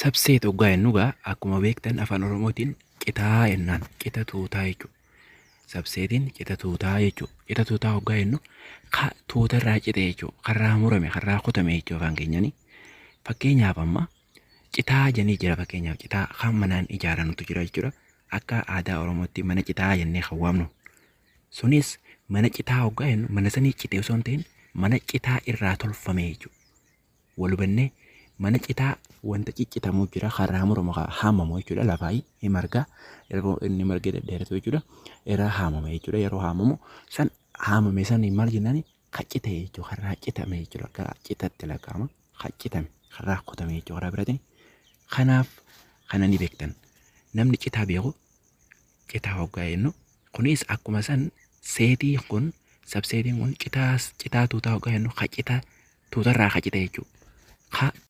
Subset hoggaa jennu gaa, akkuma beektan, afaan Oromootiin citaa jennaan, cita tuutaa jechuudha. Subsetiin cita tuutaa jechuudha. Cita tuutaa hoggaa jennu ka tuutarraa cite jechuudha. Karraa murame, karraa kutame jechuudha afaan keenyani. Fakkeenyaaf amma citaa jennee jira, fakkeenyaaf citaa kan manaan ijaaranutu jira jechuudha. Akka aadaa Oromootti mana citaa jennee kan waamnu. Sunis mana citaa hoggaa jennu mana sanii cite osoo hin ta'in mana citaa irraa tolfame jechuudha. Wal hubannee, mana citaa wanta ciccitamuu jira, karaa muramu, haamamu jechuudha. Lafaa hin margaa, yeroo inni margee dhedheeratu jechuudha, irraa haamama jechuudha. Yeroo haamamu san, haamame san maal jennaani? Kaccite jechuudha, karaa citame jechuudha. Akka citatti lakkaa'ama, kaccitame, karaa kutame jechuudha karaa biraatiin. Kanaaf kana ni beektan, namni citaa beeku citaa hoggaa jennu. Kunis akkuma san setii kun, subsetiin kun citaa, citaa tuutaa hoggaa jennu ka cita tuutarraa kacite jechuudha. Ka